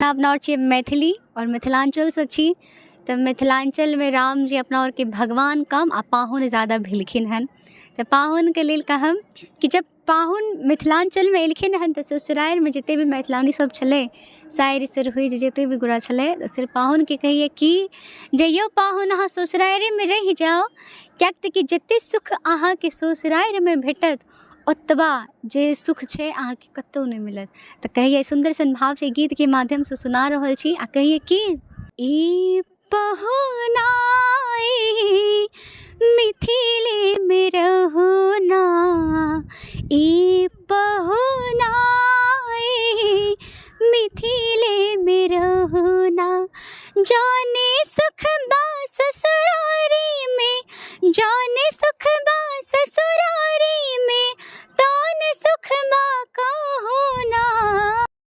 अपना आओर छियै मैथिली आओर मिथिलाञ्चलसँ छी, तऽ मिथिलाञ्चलमे रामजी अपना आओरके भगवान कम आओर पाहुन ज्यादा भेलखिन हन। तऽ पाहुनके लेल कहब कि जब पाहुन मिथिलाञ्चलमे एलखिन हन तऽ ससुरारिमे जतेक भी मैथिलानी सब छलै, सारि सरहोजि जतेक भी गोटा छलै, सिर्फ पाहुनके कहियै कि जे यौ पाहुन, अहाँ ससुरारिमे रहि जाउ, किएक तऽ कि जतेक सुख अहाँके ससुरारिमे भेटत, ओतबा जे सुख छै अहाँके कतहु नहि मिलत। तऽ कहैए सुन्दर सन भाव छै, गीतके माध्यमसँ सुना रहल छी। आ कहैए कि ई पहुनाई मिथिलेमे रहुना, ई पहुनाई मिथिलेमे रहुना, जान